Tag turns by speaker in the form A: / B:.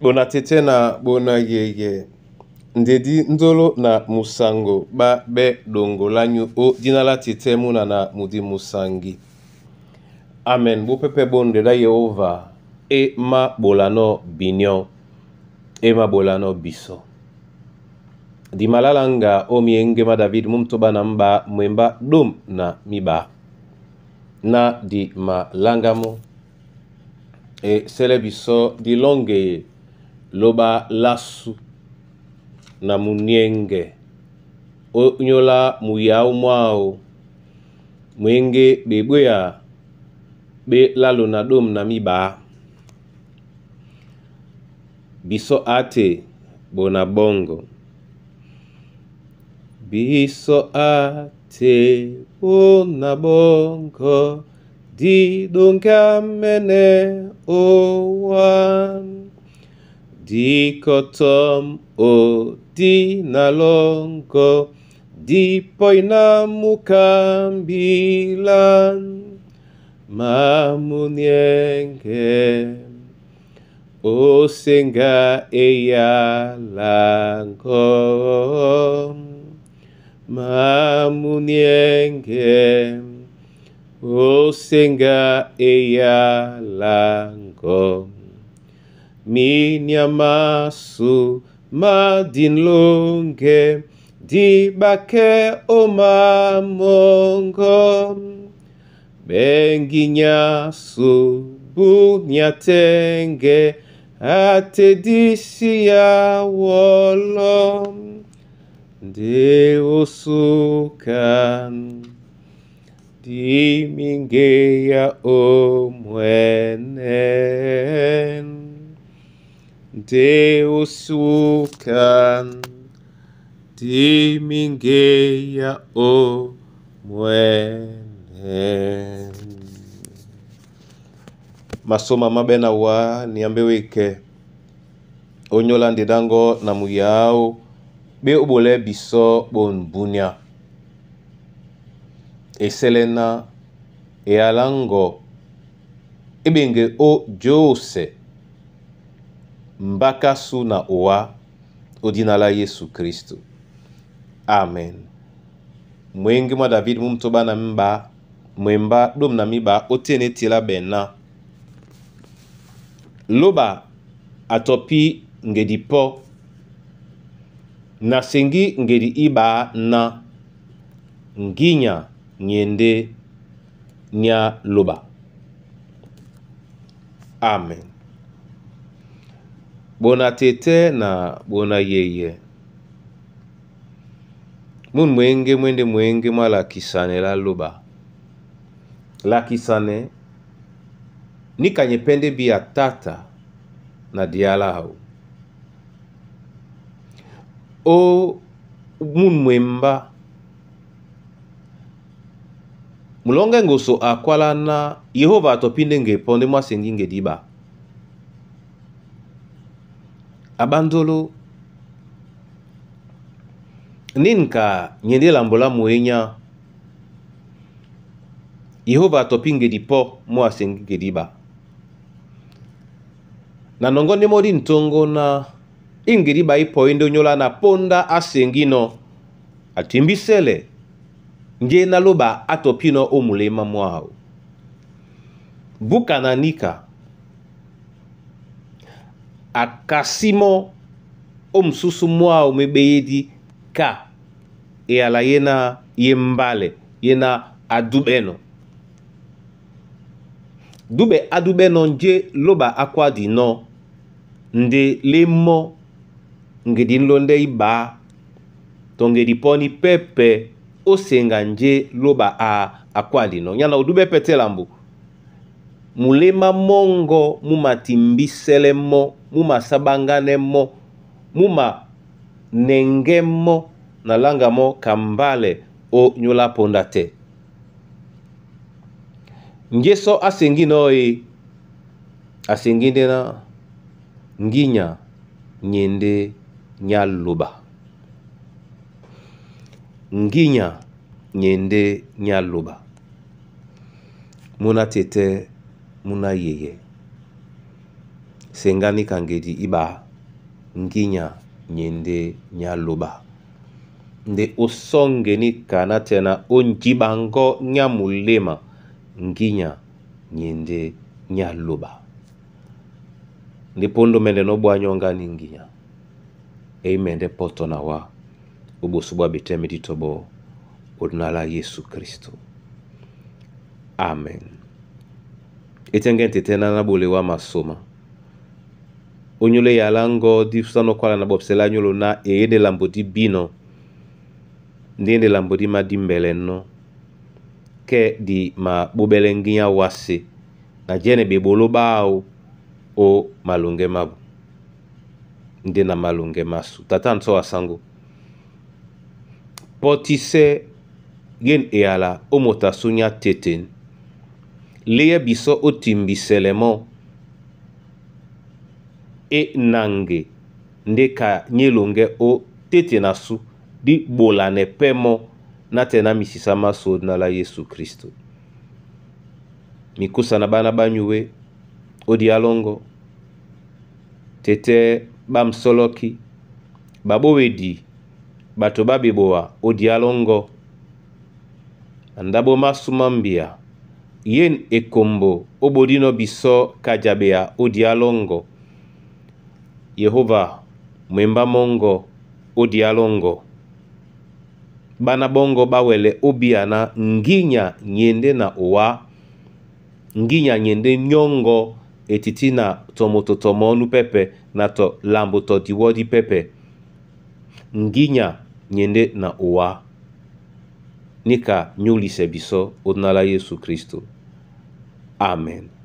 A: Bona tete na bona yeye ndedi nzolo na musango ba be dongolanyu o dina la tete muna na mudi musangi. Amen. Bopepe bonde la Yehova e mabolano binyo e mabolano biso. Dimalalanga o mienge ma David mumtoba na mba mwemba dum na miba na di malangamo e sele biso dilonge loba lasu na munienge onyola muyau mwao mwenge bebweya be lalo na dom na miba biso ate bona bongo biso ate bona bongo didongamene owan dikotom o dinalongo dipoina mukambilan mamunienge osenga eyalango mamunienge osenga eyalango minyamasu madinlonge dibake omamongo benginyasu bunyatenge atedisia wolo ndeusukan dimingeya omwenen ndeusukan dimingeya omwenen. Masoma mabena wa niambe weke onyola ndedango na muyao be obole biso bonbunia eselena ealango ebenge o jose mbakasu na owa odinala Yesu Kristo. Amen. Mwenge mwa David mumtoba na mba mwemba dom na miba otene tiela bena loba atopi ngedi po nasengi ngedi iba na nginya nyende nya loba. Amen. Bona tete na bona yeye mun mwenge mwende mwenge mwa lakisane la loba lakisane nikanye pende bia tata na diala hau o mun mwemba mulonge ngoso akwala na Yehova atopinde nge ponde mwasengi nge diba abandolo ninka nyende lambola muenya Yehova atopinge dipo mwasengi nge diba na nongo nde modi ntongo na ingedi ba ipo inde onyola na ponda asengino atimbisele nge naloba atopino omulema mwao buka na nika akasimo omususu mwao mebeyedi ka eyala yena ye mbale yena adubeno dube adubeno nje loba akwadi no nde lemo ngedi nlonde iba to ngedi poni pepe osenga nje loba a akwadi no nyana odube pete lambu mulema mongo mumatimbisele mo mumasabangane mo muma nenge mo na langa mo kambale o nyola ponda te ngeso asengi no e asengi nde na nginya nyende nyaloba nginya nyende nyaloba muna tete muna yeye Senga ní ka ngedi íba nginya nyende nya loba. Nde osɔ́ŋge ní ka nátɛna na ó njiɓaŋgɔ́ nyá muléma nginya nyende nya loba. Nde póndó mɛndɛ nɔ́ ɓwá nyɔ́ŋgá ní nginya. E mɛndɛ́ pɔ́tɔ na wá ó ɓosó ɓwá ɓetɛ́mɛ dí tɔ ɓɔ́ ô dina lá Yesu Kristo. Amen. Etɛ́ŋgɛ́ tetɛ́ ná ná ɓole wá masoma. Onyole yala ngo di sano kwala na bobsela nyolo na eyende lambo di bino. Ndende lambo di madimbele no. Ke di ma bobele nginya wase. Na jene bebolo bao o malonge mabu. Nde na malonge masu. Tata nso asango. Potise yen eyala o moto nya teten. Leye biso o timbiselemo e nange nde ka nyelonge o tete na su di bolane pemo na tena misisa maso na la Yesu Kristo. Mikusa na bana banyuwe odi alongo tete bamsoloki babowedi bato babeboa odi alongo ndabo masuma mbia yen ekombo obodino biso kajabea odi alongo Yehova mwemba mongo odi alongo bana bongo bawele obia na nginya nyende na owa nginya nyende nyongo etiti na tomoto tomonu pepe na to lambo to diwodi pepe. Nginya nyende na owa nika nyulise biso odinala Yesu Kristo. Amen.